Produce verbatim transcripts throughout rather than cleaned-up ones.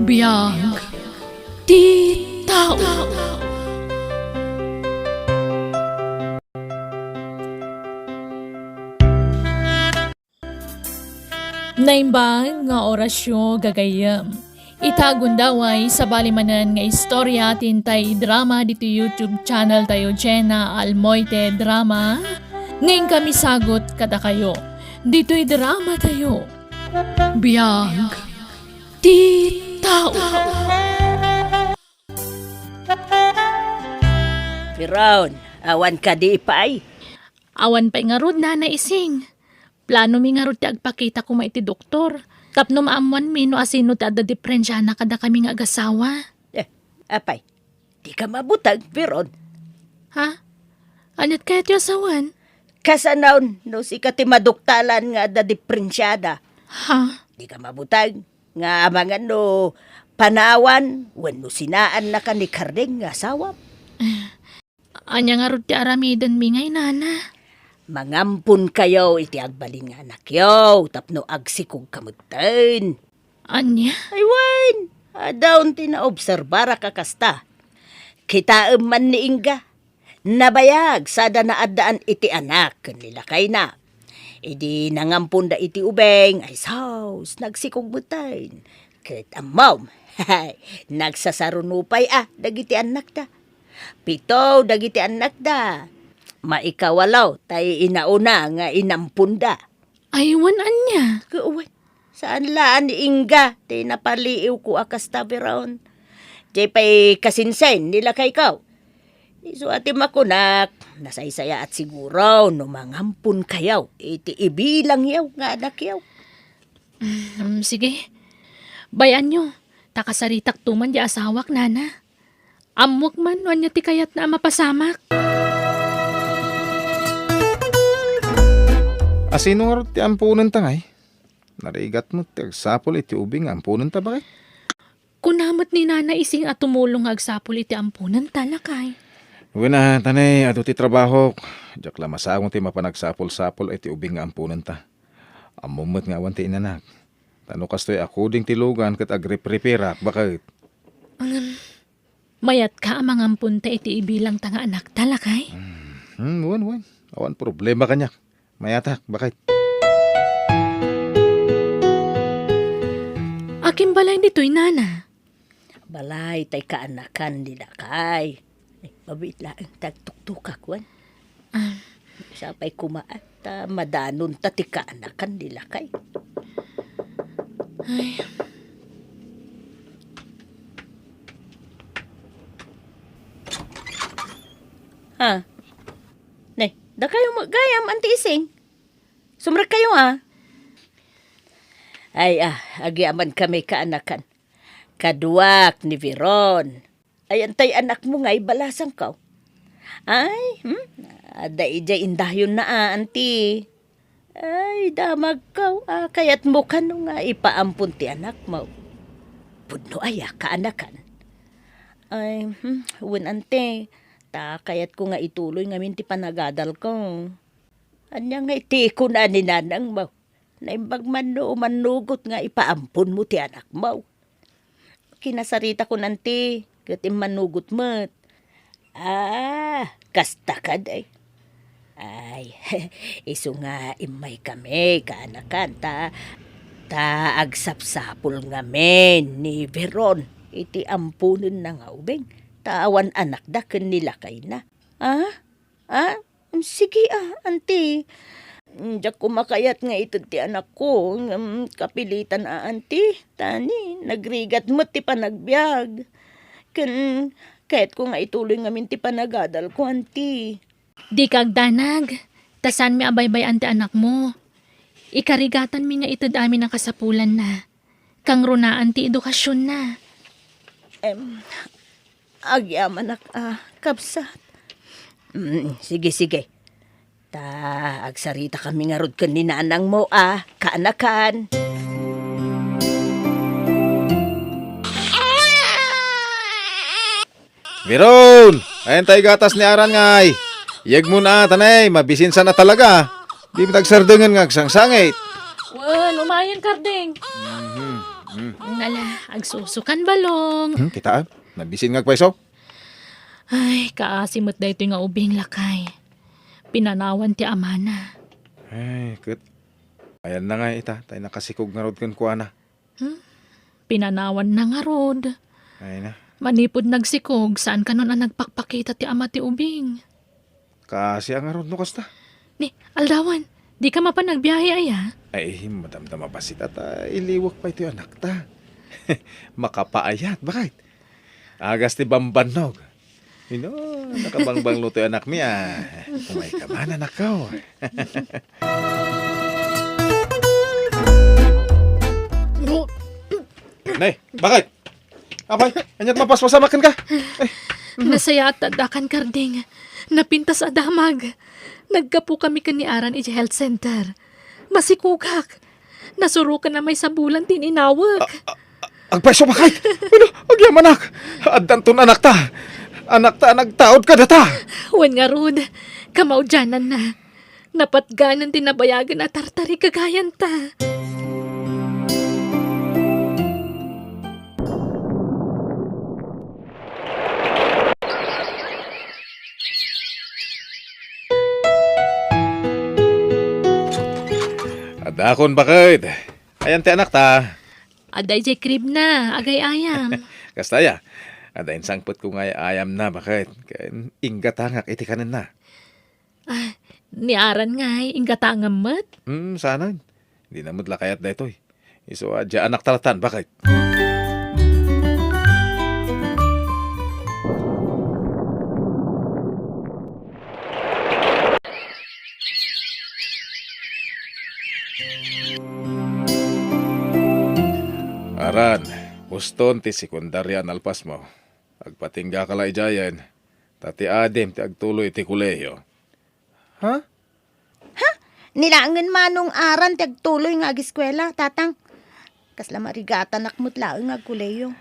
Biag ti tao. Naimbag nga orasyo, gagayyem. Ita gundaway, sabali manen nga istorya ti intay idrama ditoy YouTube channel tayo, Jenna Almoite Drama, nga inkami sagut kadakayo ditoy drama tayo. Biag ti tao. Piron, awan kadi pay? Awan pay ngarud, Nana Ising. Plano mi ngarud ti agpakita koma iti doktor. Tapno maammuanmi no asino ti adda diferensiana kadakami nga agasawa. Eh, apay, di ka mabuteng, Piron? Ha? Aniat kayat ti asawan? Kasano no sika ti maduktalan nga adda diferensiada? Ha? Di ka mabuteng nga amangan no panawan wenno sinaannaka ni Karding nga asawam? Ania ngarud ti aramidenmi ngay, Nana? Mangampon kayo iti agbalin nga anakyo tapno agsikog ka metten. Ania? Ay wen, adda ti naobserbarak a kasta. Kitaem man ni Inga, nabayag sada naaddaan iti anak ken ni lakayna. Idi nangamponda iti ubing, ay sus, nagsikog metten. Ket ammom, nagsasaruno pay a dagiti annakda. Pito dagiti annakda. Maikawalo tay inauna nga inamponda. Ay, wen ania? Ket wen, saan la a ni Inga ti napaliiwko a kasta, Piron. Diay pay kasinsin ni lakayko. Isu a ti makunak, nasaysayaat siguro no mangampon kayo iti ibilangyo nga anakyo. Mm, sige. Bay-anyo, ta kasaritak to man di asawak, Nana. Ammok man no ania ti kayatna a mapasamak. Asino ngarud ti amponenta ngay? Narigat met ti agsapul iti ubing nga amponenta, baket? Kuna met ni Nana Ising a tumulong nga agsapul iti amponenta, lakay. Wen a, tanay, adu ti trabahok. Diak la masango ti mapanagsapul-sapul iti ubing nga amponenta. Ammom met nga awan ti inanak. Ta no kastoy a kuding ti lugan ket agripreparak, baket. Ngem, mayatka a mangamponta iti ibilangta nga anakta, lakay? Hmm, wen, wen. Awan problema kaniak. Mayatak, baket. Akin balay ditoy, Nana? Balay tay kaanakan ni lakay. Ay, mabiit laeng ti agtuktukak, wen. Ah. Sapay koma, ah, ta madanonta ti kaanakan ni lakay. Ay. Ha? Ne, dakayo met gayam, Anti Ising? Sumrekkayo, ah. Ay, ah, agyamankami kaanakan. Kaduak ni Veron. Ay, antay anakmo nga ibalasangko? Ay, hmm? Adda idiay indayonna, ah, anti. Ay, damagko, ah, kayatmo kano nga ipaampon ti anakmo? Pudno aya, kaanakan? Ay, hmm, wen, anti. Ta kayatko nga ituloy ngamin ti panagadalko. Ania nga iti kuna ni nanangmo? Naimbag man no umannugot nga ipaamponmo ti anakmo. Kinasaritakon, anti, ket immanugot met. Ah, kasta kadi. Ay, isu nga immaykami, kaanakan, ta, ta agsapsapul ngamin ni Veron iti amponenna nga ubing, ta awan anakda ken ni lakayna. Ah? Ah, sige, ah, anti. Diak koma kayat nga ited ti anakko, ngem kapilitan a, anti. Ta ni, nagrigat met ti panagbiag. Ken, kayatko nga ituloy ngamin ti panagadalko, anti. Dika agdanag, ta saanmi a baybay-an ti anakmo. Ikarigatanmi nga ited amin a kasapulanna. Kangrunaan ti edukasionna. Em, agyamanak a kabsat. Mm, sige, sige. Ta agsaritakami ngarud ken ni nanangmo a kaanakan. Veron! Ayan tay gatas ni Aran ngay. Iyegmon a, tanay, mabisinsan a talaga. Di met agsardengen nga agsangsangit. Wen, umayen, Karding. Mhm. Hmm. Ala, agsusukan balong. Hmm, kitaan? Nabisin nga agpayso? Ay, kaasi met daytoy nga ubing, lakay. Pinanawan ti amana. Ay, ket ayanna nga ita, tay nakasikog ngarud kenkuana. Hmm? Pinanawanna ngarud. Ay na. Manipud nagsikog, saan kanon a nagpakpakita ti ama ti ubing? Kaasi a ngarud no kasta. Ni, aldawan, dika mapan agbiahe aya? Ay, madamdama bassit ta iliwek pay ti anakta. Makapaayat, bakit? Agas ti bambannog. Ino, nakabangbanglo ti anakmi, a. Umay ka man, anakko. Nay, bakit? Apay, ania't mapaspasam kenka? Eh. Nasayaat ti addakan, Karding. Napintas a damag. Naggapu kami ken ni Aran idiay health center. Masikogak. Nasurokan a maysa bulan ti ininawek. A-, a-, a-, agpayso, bakit? Ano? Agyamanak. Addanton anakta. Anakta a nagtaud kadata. Wen ngarud, kamaudiananna. Napatganen ti nabayagen a tartari gagayanta. Adakon, bakit? Ayan ti anakta. Adda idiay crib na, agay-ayam. Kasta aya? Adda insangpetko nga ay-ayamna, bakit? Ken inggatangak iti kanenna. Ah, ni Aran ngay, inggatangam met? Hmm, saanen. Dina met la kayat daytoy. Isu a, diay anakta latta, bakit? Aran, uston ti sekundaria a nalpasmo. Agpatinggaka la idiayen, ta ti adim ti agtuloy iti kolehio. Ha? Ha? Ni laengen Manong Aran ti agtuloy nga agiskuela, Tatang. Kasla marigatanak met laeng nga agkolehio.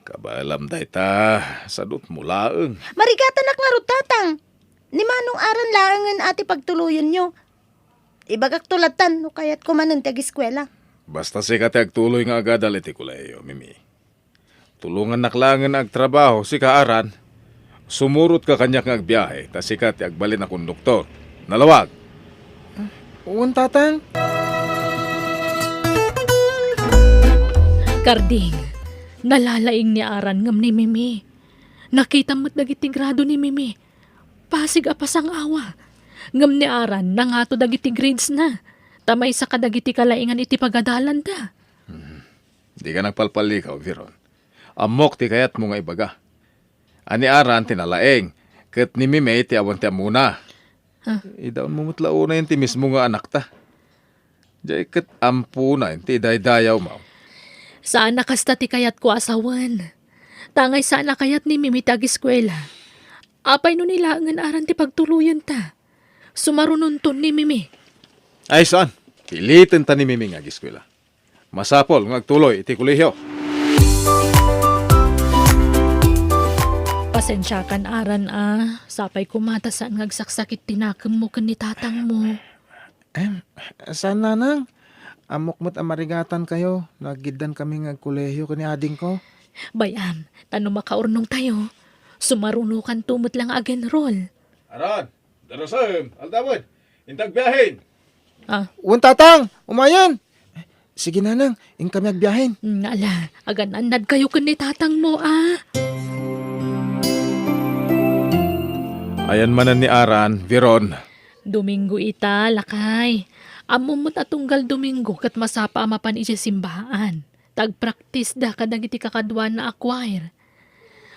Kabaelam dayta, sadutmo laeng. Marigatanak ngarud, Tatang. Ni Manong Aran laengen a ti pagtuloyenyo. Ibagakto lattan no kayatko manen ti agiskuela. Basta sika ti agtuloy nga agadal iti kolehio, Mimi. Tulongannak laengen a agtrabaho, sika, Aran. Sumurotka kaniak nga agbiahe, ta sika ti agbalin a konduktor. Nalawag! Wen, Tatang. Karding, nalalaing ni Aran ngem ni Mimi. Nakitam met dagiti grado ni Mimi. Pasig a pasang-awa. Ngem ni Aran, nangato dagiti grades na. Ta maysa kadagiti kalaingan iti pagadalanda. Dika nagpalpallikaw, Viron. Ammok ti kayatmo nga ibaga. A ni Aran ti nalaing, ket ni Mimi ti awan ti ammona. Ha? Idaonmo met la unayen ti mismo nga anakta. Diay ket amponayen ti idaydayawmo. Saan a kasta ti kayatko a sawen. Tangay saan a kayat ni Mimi ti agiskuela. Apay no ni laengen Aran ti pagtuloyenta? Sumarunonton ni Mimi. Ay, saan? Pilitenta ni Mimi nga agiskuela. Masapul nga agtuloy iti kolehio. Pasensiakan, Aran, a. Sapay koma ta saan nga agsaksakit ti nakemmo ken ni tatangmo. Em, saan, Nanang. Ammok met a marigatankayo no aggiddankami nga agkolehio ken ni adingko. Bay-am, ta no makaurnongtayo, sumarunokanto met la nga ag-enroll. Aran, Darusem, aldawen, inta agbiahen. Ah. Wen, Tatang, umayen. Sige, Nanang, inkami agbiahen. Mm, ala, agan-annadkayo ken ni tatangmo, a. Ayan manen ni Aran, Viron. Domingo ita, lakay. Ammom met a tunggal Domingo ket masapa a mapan idiay simbaan. Ta agpraktisda kadagiti kakaduana a choir.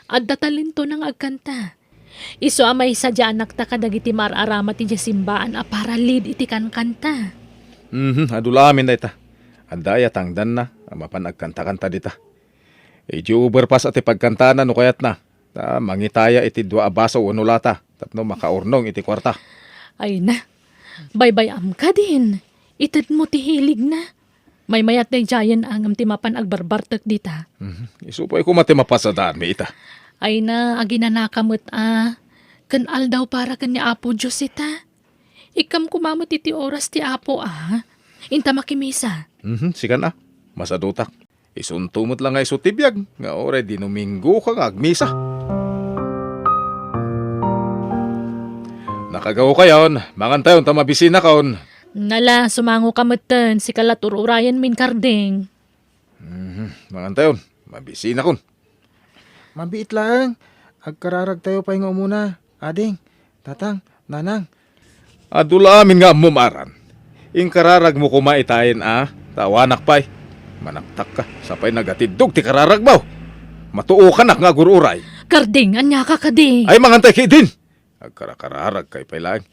Adda talentona nga agkanta. Isu a maysa diay anakta kadagiti maar-aramat idiay simbaan a para lead iti kankanta. Mhm, adu la amin dayta. Adda aya tangdanna a mapan agkantakanta dita? Idiay overpass a ti pagkantana no kayatna. Ta mangitaya iti dua a baso wenno lata tapno makaurnong iti kuarta. Ay na, baybay-am kadin. Itedmo ti hiligna. Maymayat daydiayen a ngem ti mapan agbarbartek dita. Mhm. Isu pay koma ti mapasadaanmi ita. Ay na, aginanaka met a. Ken aldaw para ken ni Apo Dios ita. Ikkam koma met iti oras ti Apo a. Inta makimisa. Mhm, sikan a. Masadutak. Isunto met la nga isu ti biag nga uray Dinuminggoka nga agmisa. Nakagaw kayon, mangantayon ta mabisinakon. Nala, sumangoka metten, sika la ti ur-urayenmin, Karding. Mhm, mangantayon, mabisinakon. Mabiit laeng. Agkararagtayo pay nga umuna, ading, tatang, nanang. Adu la amin nga ammom, Aran. Inkararagmo koma itayen a, ta awanak pay. Manaktakka, sapay nagatiddog ti kararagmo. Matuokanak nga agur-uray. Karding, ania ka kadi? Ay, mangantay ketdin. Agkarakararagkayo pay laeng.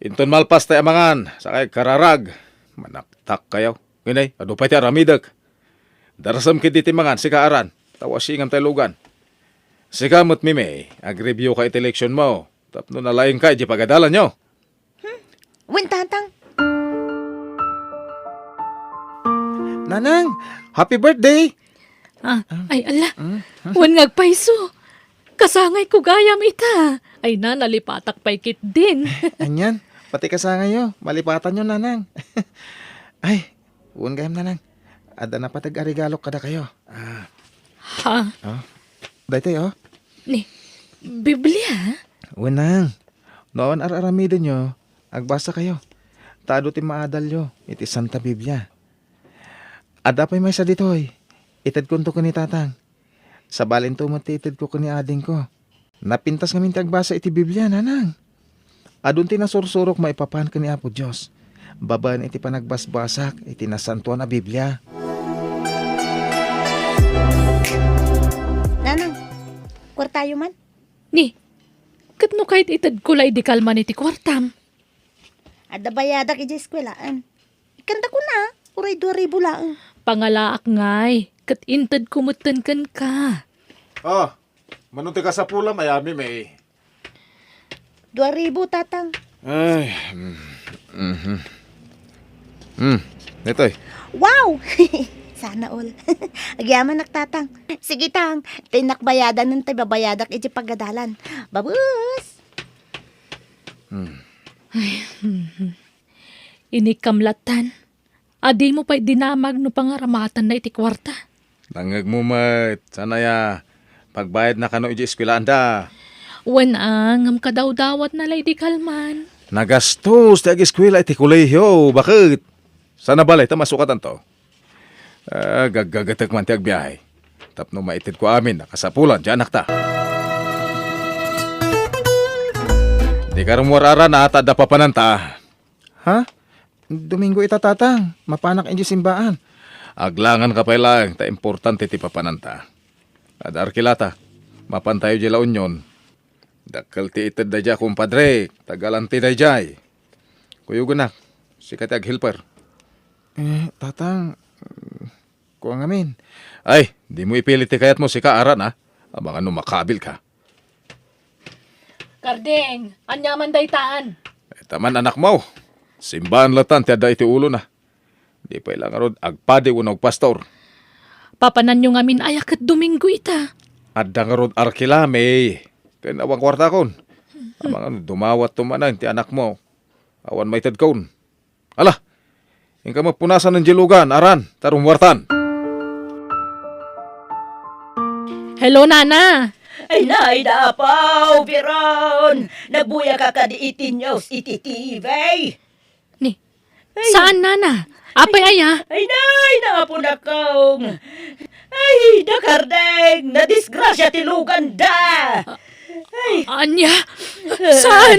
Inton malpas tay amangan, sakay agkararag. Manaktakkayo. Ngem ay, adu pay ti aramidek. Darasem ketdi ti mangan, sika Aran, ta wasingam tay lugan. Sika met, Mimi, agreviewka iti leksionmo, tapno nalaingka idiay pagadalanyo. Hmm, wen, Tatang. Nanang, happy birthday! Ah, ay, ala. Hmm? Wen nga agpayso. Kasangayko gayam ita. Ay na, nalipatak pay ketdin. Anian, pati kasangayyo, malipatanyo, Nanang. Ay, wen gayam, Nanang. Adda napateg a regalok kadakayo. Ah. Ha? Ah. Daytoy, oh. Ni, Biblia? Wen, Nang. No awan ar-aramidenyo, agbasakayo. Ta adu ti maadalyo iti Santa Biblia. Adda pay maysa ditoy. Itedkonto ken ni Tatang. Sabalinto met ti itedko ken ni adingko. Napintas ngamin ti agbasa iti Biblia, Nanang. Adun ti nasursurok maipapan ken ni Apo Dios babaen iti panagbasbasak iti Nasantoan a Biblia. Nanang, kuartayo man? Ni, ket no kayat itedko la idi kalman iti kuartam? Adda bayadak idiay eskuelaan. Ikkandakon a, uray dua ribu laeng. Pangalaak ngay, ket intedko metten kenka. Ah, mano ti kasapulam, ay, Mimi? Dua ribu, Tatang. Ay, mm, mhm. Hmm, daytoy. Wow! Sana all. Agyamanak, Tatang. Sige, Tang. Tay nakbayadanen tay babayadak iti pagadalan. Babus! Hmm. Ay, mhm. Inikkam lattan. A, dimo pay dinamag no pangaramatenna iti kuarta. Nangngegmo met, saan aya pagbayadna kano idiay eskuelaanda? Wen a, ngem kadawdawatna la idi kalman. Nagastos ti ageskuela iti kolehio, baket. Saan a bale ta masukatanto. Ah, gaggagatek man ti agbiahe. Tapno maitedko amin a kasapulan ti anakta. Dika rummuar, Aran, a, ta adda papananta. Ha? Domingo ita, Tatang. Mapanak idiay simbaan. Aglanganka pay laeng ta importante ti papananta. Adda arkilata. Mapantayo idiay La Union. Dakkel ti ited daydiay a kumpadre. Taga-Alanti daydiay. Kuyogenak. Sika ti aghelper. Eh, Tatang, kua ngamin. Ay, dimo ipili ti kayatmo, sika, Aran, a. Amangan no makabilka. Karding, ania man daytan? Ita man, anakmo. Simbaan latan ti adda iti ulona. Di pay la ngarud agpadi wenno agpastor. Papananyo ngamin aya ket Domingo ita. Adda ngarud arkilami. Ken awan kuartakon. Amangan no dumawatto manen ti anakmo. Awan maitedkon. Ala, inka met punasan diay lugan, Aran, ta rummuartan. Hello, Nana. Ay, nay, da apaw, Biron! Nagbuya ka kadi iti news iti T V? Ni, ay. Saan, Nana? Apay aya? Ay, nay, naapunakong. Ay, da Kardeng, nadisgrasia ti luganda. Ay. Ania? Saan?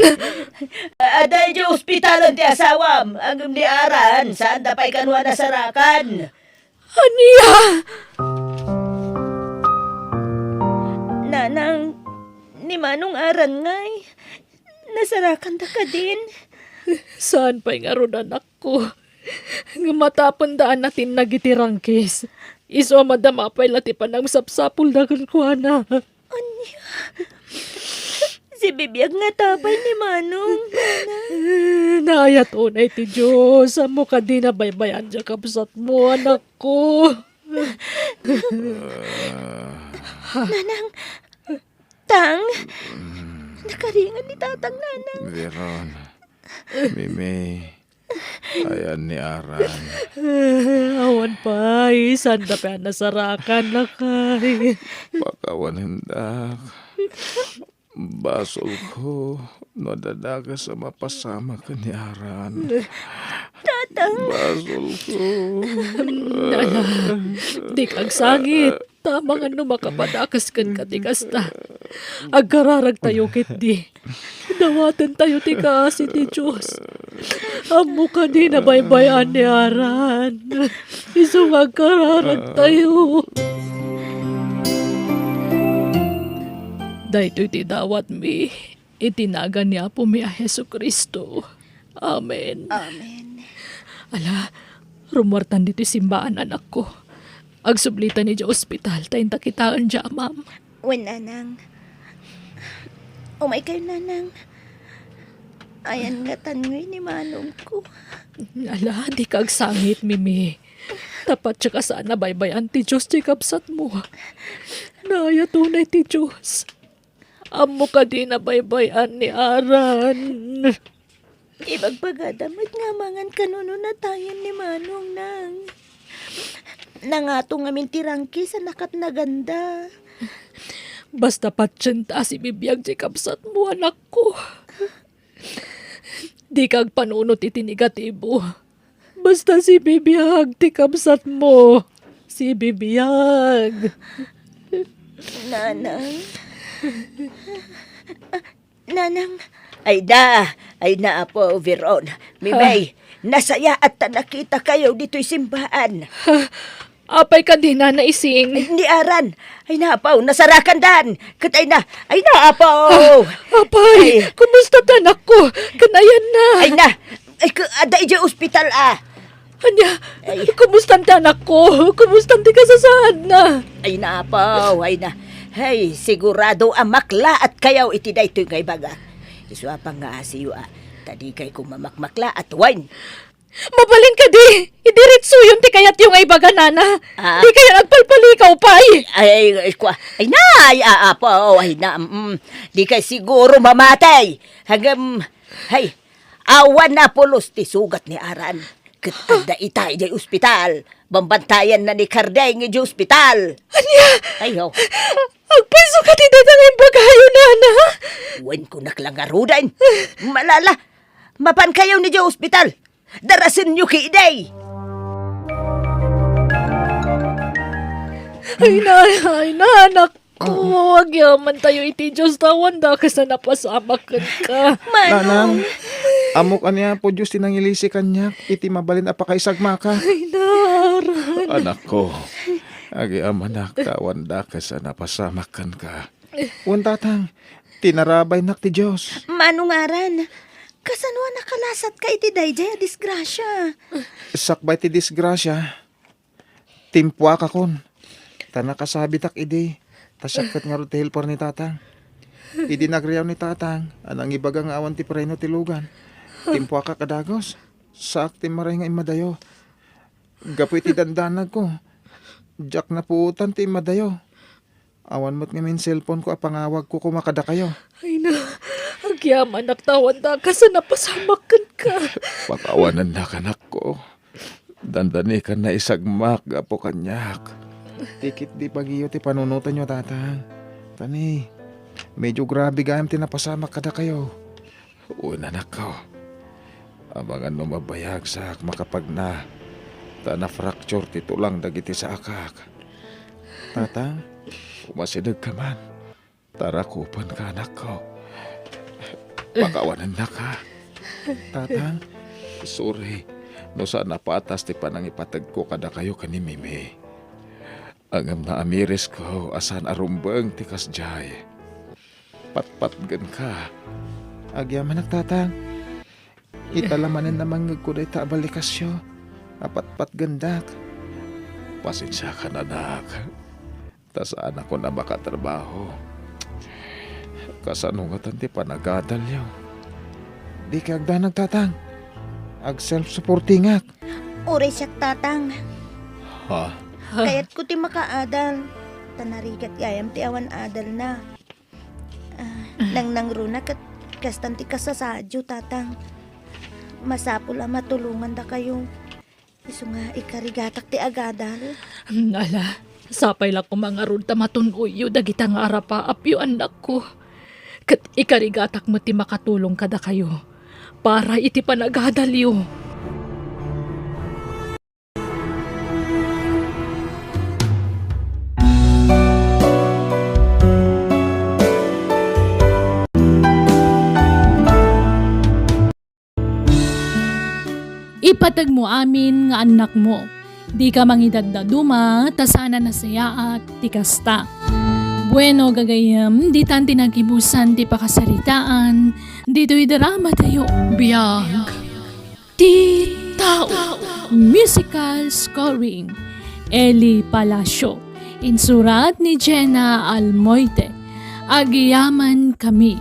Adda idiay ospitalan ti asawam, ngem ni Aran, saanda pay kano a nasarakan. Ania? Nanang, ni Manong Aran ngay, nasarakanda kadin? Saan pay ngarud, anakko? Ngem matapenda a natinnag iti rangkis, isu a madama pay la ti panangsapsapulda kenkuana. Ania? Sibibiag ngata pay ni Manong, Nana? Naayat unay ti Dios. Ammok a dina baybay-an diay kabsatmo, anakko. Nanang, Tang, nakaringan ni Tatang, Nanang. Veron, Mimi, ayan ni Aran. Awan pay, Saan da pay a nasarakan, lakay? Pakawanendak. Basolko no adda dakes a mapasamak ken ni Aran. Tatang! Basolko. Nana, dika agsangit. Ta amangan no makapadakes kenka ti kasta. Agkararagtayo ketdi. Dawatentayo ti kaasi ti Dios. Ammo kadi nabaybay-an ni Aran. Isu nga agkararagtayo. Daytoy ti dawatmi iti nagan ni Apomi a Jesu-Cristo. Amen. Amen. Ala, rumuartan ditoy simbaan, anakko. Agsublitan idiay ospital ta inta kitaen diay amam. Wen, nanang. Umaykayo, nanang. Ayan ngatan ngay ni manongko. Ala, dika agsangit, Mimi. Ta patien a saan a baybay-an ti Dios ti kabsatmo. Naayat unay ti Dios. Ammo kadi nabaybay-an ni Aran. Ibagbagada met nga amangan kano no natayen ni manong, nang. Nangato ngamin ti rangkis a nakatnaganda. Basta patienta a sibibiag ti kabsatmo, anakko. Dika agpanunot iti negatibo. Basta sibibiag ti kabsatmo. Sibibiag. Nanang. Nanang. Ay na, ay na, Apo Veron. Mimay, nasayaat ta nakitakayo ditoy simbaan. Ha? Apay kadi, Nana Ising? Ay, ni Aran. Ay na, Apo, nasarakandan. Ket ay na, ay na, Apo. Ah, apay, ay. Kumusta ti anakko? Ken ayanna? Ay na, ay, ka-, adda idiay ospital, ah. Ania? Ay. Kumusta ti anakko? Kumusta ti kasasaadna? Ay na, Apo, ay na. Hay, sigurado a maklaatkayo iti daytoy nga ibagak. Isu a pangngaasiyo, a, ta dikay koma makmaklaat wen. Mabalin kadi, idiretsoyon ti kayatyo nga ibaga, Nana. Ah. Dikayon agpalpalikaw pay. Ay, ay, ay, kua-, ay na, ay, a, Apo, ay na, mm, dikay siguro mamatay. Ngem, hay, awan a pulos ti sugat ni Aran. Ket adda ita idiay ospital. Bambantayanna ni Kardeng idiay ospital. Ania? Ay, oh. Agpayso kadi dayta nga imbagayo, Nana? Wen, kunak la ngaruden. Malala, mapankayon idiay ospital. Darasenyo ketdi. Ay na, ay na, anakko. Agyamantayo iti Dios ta awan dakes a napasamak kenka. Manong. Nanang, ammok a ni Apo Dios ti nangilisi kaniak iti mabalin a pakaisagmaka. Ay na, Aran. Anakko, agyamanak ta awan dakes a napasamak kenka. Wen, Tatang, tinarabaynak ti Dios. Manong Aran, kasano a nakalasatka iti daydiay a disgrasia? Sakbay ti disgrasia, timpuakakon. Ta nakasabitak idi, ta siak ket ngarud ti helper ni Tatang. Idi nagriaw ni Tatang a nangibaga nga awan ti preno ti lugan, timpuakak a dagus. Saak ti maray nga immadayo. Gapu iti dandanagko, diak napuotan ti immadayo. Awan met ngamin cellphone-ko a pangawagko koma kadakayo. Ay na, agyamanak ta awan dakes a napasamak kenka. Pakawanennak, anakko. Dandani kan naisagmak gapu kaniak. Ti ketdi bagiyo ti panunotenyo, Tatang. Tani, medyo grabe gayam ti napasamak kadakayo. Wen, anakko. Amangan no mabayagsak makapagna, ta na-fracture ti tulang dagiti saakak. Tatang, umasidegka man. Ta rakupenka, anakko. Pakawanennak, ha? Tatang, sorry no saan a patas ti panangipategko kadakayo ken ni Mimi. Ngem naamirisko a saan a rumbeng ti kasdiay. Patpatgenka. Agyamanak, Tatang. Ita la manen a mangngegko dayta a balikasyo a patpatgendak. Pasensiakan, anak. Ta saanakon a makatrabaho. Kasano ngatan ti panagadalyo? Dika agdanag, Tatang. Ag-self-supportingak. Uray siak, Tatang. Ha? Kayatko ti makaadal. Ta narigat gayam ti awan adalna. Ah, nangnangruna ket kastan ti kasasaadyo, Tatang. Masapul a matulongandakayo. Isu nga ikarigatak ti agadal. Hmm, ala, sapay la koma ngarud ta matun-oyyo dagita nga arapaapyo, annakko. Ket ikarigatak met ti makatulong kadakayo para iti panagadalyo. Ipateg mo amin nga annakmo. Dika mangidaddaduma, ta saan a nasayaat ti kasta. Bueno, gagayyem, ditan ti nagibusan ti pakasaritaan ditoy drama tayo. Biag ti tao. Musical scoring, Eli Palacio. Insurat ni Jenna Almoite. Agyaman kami.